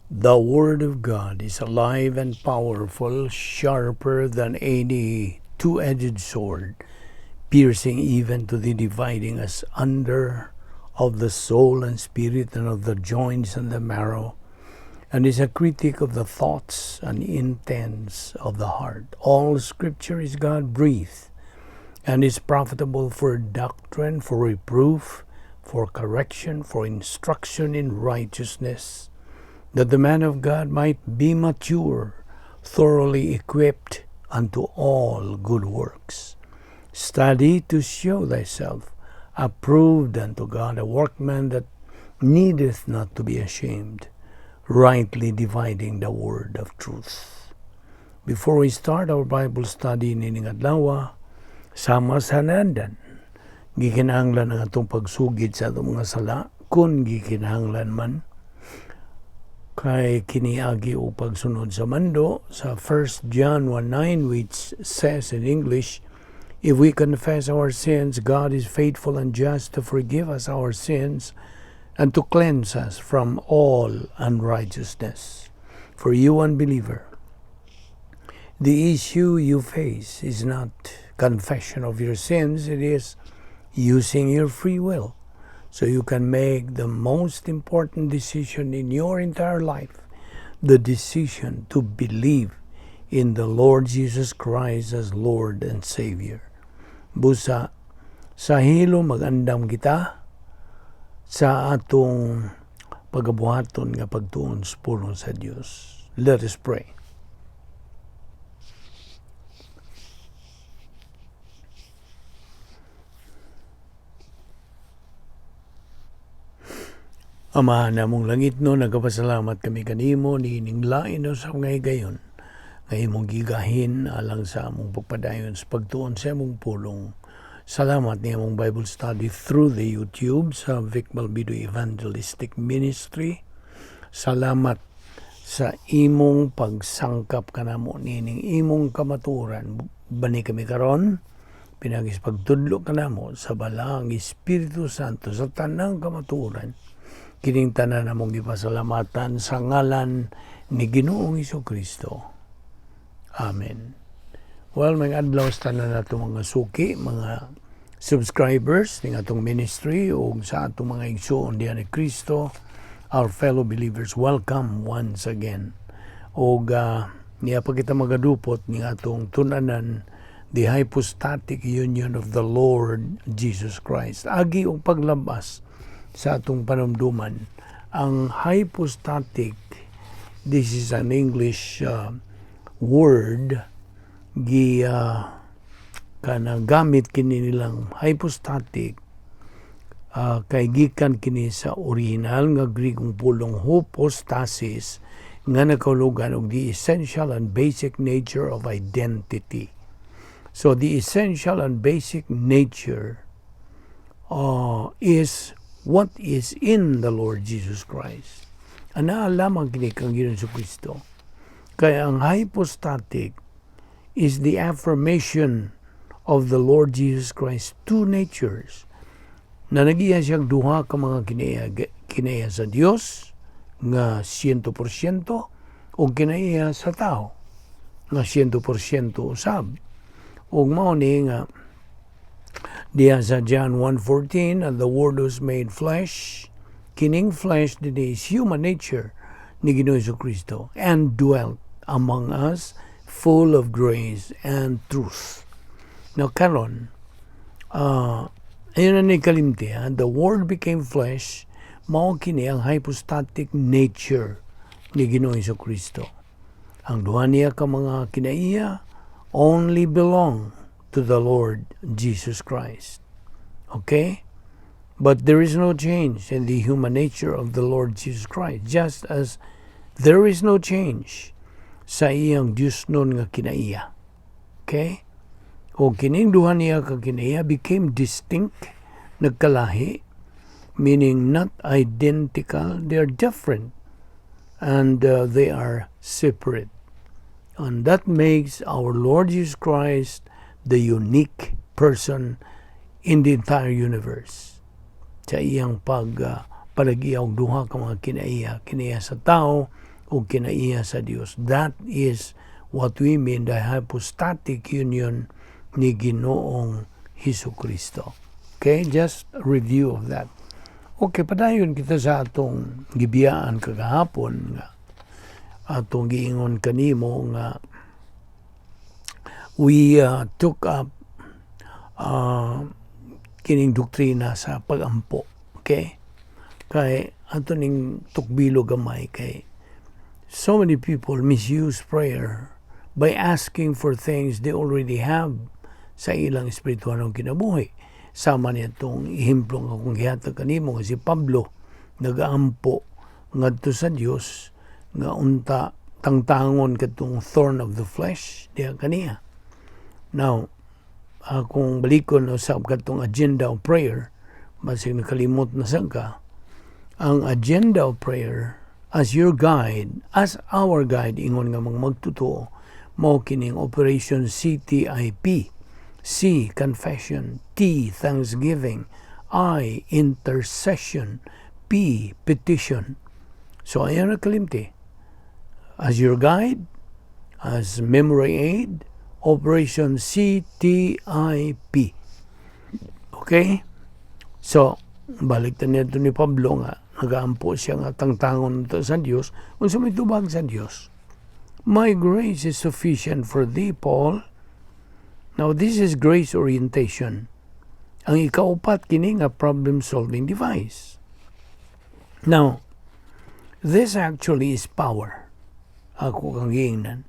The Word of God is alive and powerful, sharper than any two-edged sword, piercing even to the dividing asunder of the soul and spirit and of the joints and the marrow, and is a critic of the thoughts and intents of the heart. All Scripture is God-breathed and is profitable for doctrine, for reproof, for correction, for instruction in righteousness, that the man of God might be mature, thoroughly equipped unto all good works. Study to show thyself approved unto God, a workman that needeth not to be ashamed, rightly dividing the word of truth. Before we start our Bible study nining adlaw, sama sa nandan, gikinahanglan ang atong pagsugid sa atong mga sala, kung gikinahanglan man, kay kiniagi og pagsunod sa mando sa 1 John 1:9, which says in English, "If we confess our sins, God is faithful and just to forgive us our sins and to cleanse us from all unrighteousness." For you, unbeliever, the issue you face is not confession of your sins, it is using your free will so you can make the most important decision in your entire life, the decision to believe in the Lord Jesus Christ as Lord and Savior. Busa, sa hilom magandam kita sa atong pagabuhaton nga pagtuon sa pulong sa Dios. Let us pray. Ama namong langit no, nagapasalamat kami kanimo niining lain no sa mga higayon nga imong gigahin alang sa among pagpadayon sa pagtuon sa imong pulong. Salamat ni among Bible study through the YouTube sa Vic Balbido Evangelistic Ministry. Salamat sa imong pagsangkap kanamo niining imong kamatuoran. Bani kami karon pinagis pagtudlo kanamo sa Balaang Espiritu Santo sa tanang kamatuoran. Kining tanan namong gipasalamatan sa ngalan ni Ginoong Kristo. Amen. Well, mga adlaw sa tanan nato mga suki, mga subscribers ning atong ministry ug sa atong mga igsuon diha ni Kristo, our fellow believers, welcome once again. Ug niya pa kita magadupot ning atong tun-anan, the hypostatic union of the Lord Jesus Christ. Agi og paglabas sa atong panumduman, ang hypostatic, this is an English word, gi kana gamit kini nilang hypostatic kay gikan kini sa original nga Grigong pulong hypostasis nga nakahulugan og the essential and basic nature of identity. So the essential and basic nature is what is in the Lord Jesus Christ. Ana lamang kini kang Ginoong Kristo. Kaya ang hypostatic is the affirmation of the Lord Jesus Christ two natures na nagiya siyang duha ka mga kinaiya, kinaiya sa Dios nga 100% o kinaiya sa tao nga 100% usab. Ug mao ni nga diya sa John 1:14, "And the Word was made flesh," kining flesh dinhi is human nature ni Ginoong Kristo, "and dwelt among us, full of grace and truth." Now karon, ayun na ni kalimti, ha? The Word became flesh, mao kini ang hypostatic nature ni Ginoong Kristo. Ang duha niya ka mga kinaiya only belong to the Lord Jesus Christ. Okay? But there is no change in the human nature of the Lord Jesus Christ, just as there is no change sa iyang Diyos nun nga kinaiya. Okay? O kining duha niya ka kinaiya became distinct, nagkalahi, meaning not identical, they are different, and they are separate. And that makes our Lord Jesus Christ the unique person in the entire universe. Sa iyang pag palagiya og duha ka mga kinaiya, kinaiya sa tao ug kinaiya sa Dios. That is what we mean the hypostatic union ni Ginoong Hesus Kristo. Okay, just a review of that. Okay, padayon kita sa atong gibiyaan kagahapon nga atong giingon kanimo nga we took up kining doktrina sa pagampo. Okay? Kay ato ning tukbilo gamay kay so many people misuse prayer by asking for things they already have sa ilang espiritual kinabuhi. Sama niya itong ehemplo nga akong gihatag kanimo nga si Pablo nagaampo ngadto sa Dios nga unta tangtangon katong thorn of the flesh diha kaniya. Now, akong balikon usab katong agenda of prayer, basig nakalimot na sad ka, ang agenda of prayer as your guide, as our guide, ingon nga mga magtotoo, mao kining Operation CTIP. C, confession. T, thanksgiving. I, intercession. P, petition. So ayaw na kalimti. As your guide, as memory aid, Operation CTIP. Okay? So, balik ta niya ni Pablo nga nagaampo siya nga tangtangon to sa Dios unsa may tubag sa Dios. "My grace is sufficient for thee, Paul." Now, this is grace orientation. Ang ikaupat kini nga problem solving device. Now, this actually is power. Ako kang giingnan,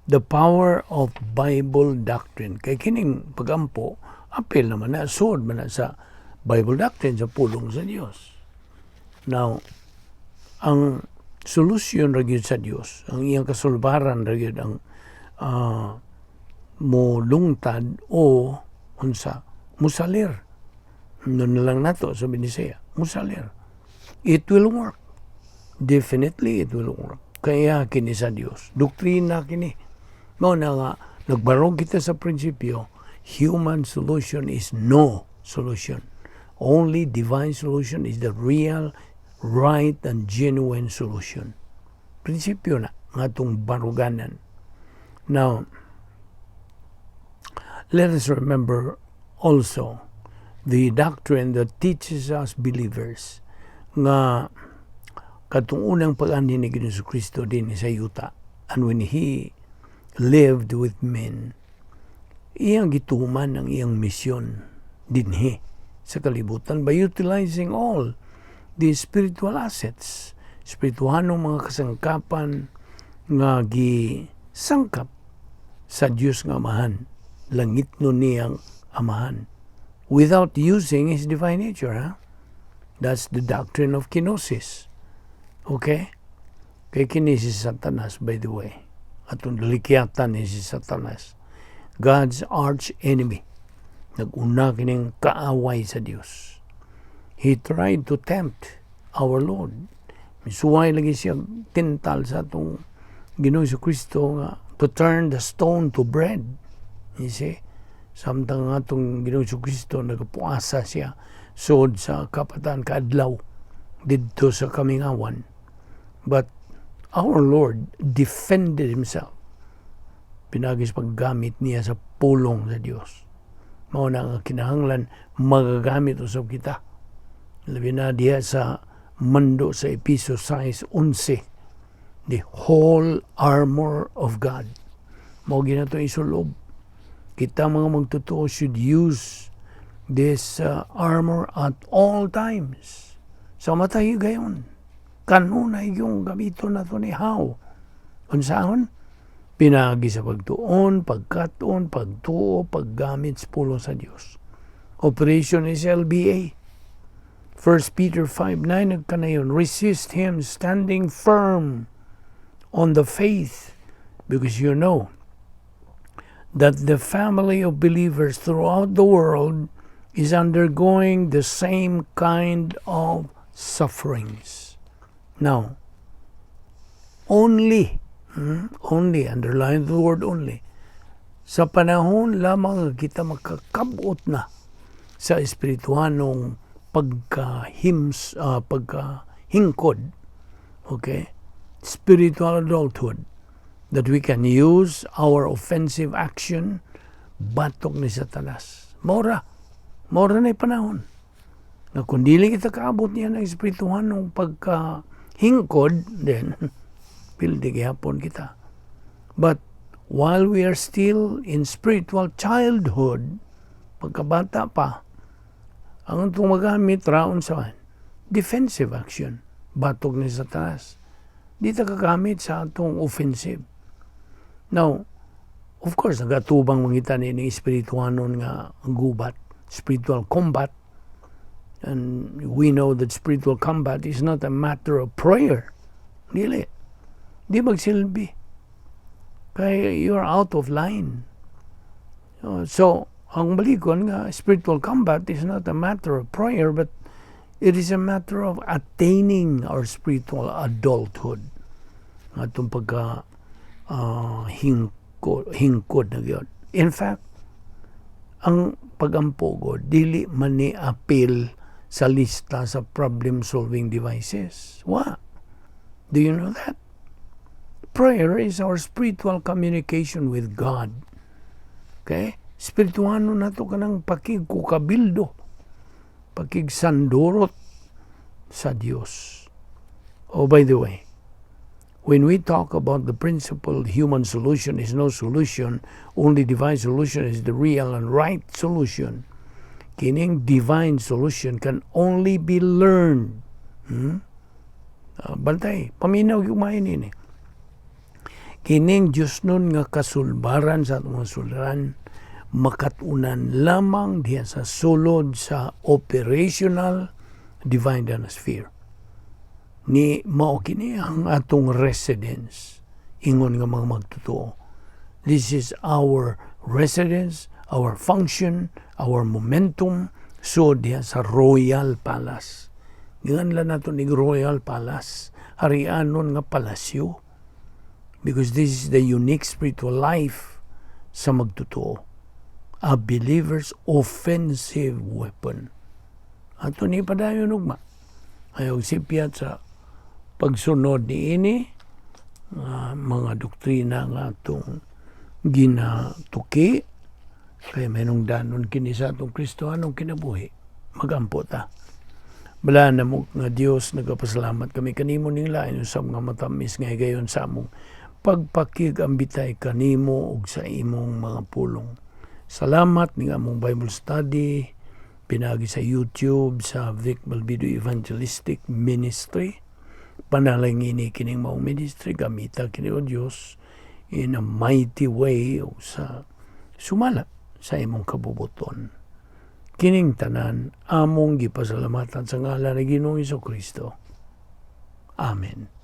the power of Bible doctrine. Kay kining pagampo, apil naman na, sud man na sa Bible doctrine, sa pulong sa Dios. Now, ang solusyon ra gyud sa Dios, ang iyang kasulbaran ra gyud ang molungtad o unsa, musalir. Noon na lang nato sa Binisaya, musalir. It will work. Definitely it will work. Kaya kini sa Dios. Doktrina kini. Mao na nga nagbarog kita sa prinsipyo, human solution is no solution. Only divine solution is the real, right, and genuine solution. Prinsipyo na nga atong baruganan. Now, let us remember also the doctrine that teaches us believers nga katong unang pag-anhi ni Ginoong Kristo din sa yuta, and when He lived with men, iyang gituman ang iyang misyon dinhi sa kalibutan by utilizing all the spiritual assets, espirituhanong mga kasangkapan nga gisangkap sa Dios nga Amahan, langit no niyang Amahan, without using His divine nature. Ha? That's the doctrine of kenosis. Okay? Kay kini si Satanas, by the way. Atong dalikyatan ni si Satanas. God's arch enemy. Nag-una kining kaaway sa Dios. He tried to tempt our Lord. Misuway lagi siya tintal sa atong Ginoong Kristo nga to turn the stone to bread. You see? Samtang ang atong Ginoong Kristo nagapuasa siya sud sa kapatan kaadlaw didto sa kamingawan. But our Lord defended Himself pinaagi sa paggamit niya sa pulong sa Dios. Mao na nga kinahanglan magagamit usab kita. Labi na diha sa mando sa Epeso 6:11, the whole armor of God. Mao ginato isulob. Kita mga magtotoo should use this armor at all times. Sa matay gayon, kanunay yung gamiton nato ni how. Unsaon? Pinaagi sa pagtuon, pagkatuon, pagtuo, paggamit sa pulong sa Dios. Operation is LBA. 1 Peter 5:9 nagkanayon, "Resist him, standing firm on the faith, because you know that the family of believers throughout the world is undergoing the same kind of sufferings." Now, only, only, underline the word "only", sa panahon lamang kita makakabot na sa espirituhanong pagkahims, pagkahingkod, okay? Spiritual adulthood that we can use our offensive action batok ni Satanas. Mora. Mora na panahon. Nga kung dili kita kaabot niya ng espirituhanong pagkahingkod, then pildi gihapon kita. But while we are still in spiritual childhood, pagkabata pa, ang atong magamit raon sa defensive action, batok ni Satanas. Di ta kagamit sa atong offensive. Now, of course, nagatubang mangita ni espirituhanon nga gubat, spiritual combat. And we know that spiritual combat is not a matter of prayer. Dili. Di magsilbi. Kay you're out of line. So, ang balikon nga spiritual combat is not a matter of prayer, but it is a matter of attaining our spiritual adulthood. Atong pagka hingkod na gyud. In fact, ang pagampo gud dili man ni apil sa lista sa problem-solving devices. Wa. Do you know that? Prayer is our spiritual communication with God. Okay? Spirituano nato kanang pakigkukabildo, pakigsandurot sa Dios. Oh, by the way, when we talk about the principle human solution is no solution, only divine solution is the real and right solution. Kining divine solution can only be learned. Bantay, paminaw yung kumain ini. Kining Diyos nun nga kasulbaran sa atong mga sulran, makatunan lamang diha sa sulod sa operational divine sphere. Ni mao kini ang atong residence ingon nga mga magtotoo. This is our residence, our function, our momentum, so diha sa Royal Palace. Giingon nato ni Royal Palace, harianon nga palasyo. Because this is the unique spiritual life sa magtotoo. A believer's offensive weapon. Ato ni padayon ugma. Ayaw sipyat sa pagsunod ni ini mga doktrina nga atong ginatuki kay mayroong danon kini sa atong Kristohanong kinabuhi. Magampo ta. Bala mo nga Dios, nagapasalamat kami kanimo ning lain usab nga matamis nga higayon sa among pagpakig-ambitay kanimo ug sa imong mga pulong. Salamat ning among Bible study pinagi sa YouTube sa Vic Balbido Evangelistic Ministry. Panalangini kining maong ministry, gamita kini o Dios in a mighty way o sa sumala sa imong kabubuton. Kining tanan among gipasalamatan sa ngalan ni Ginoong Kristo. Amen.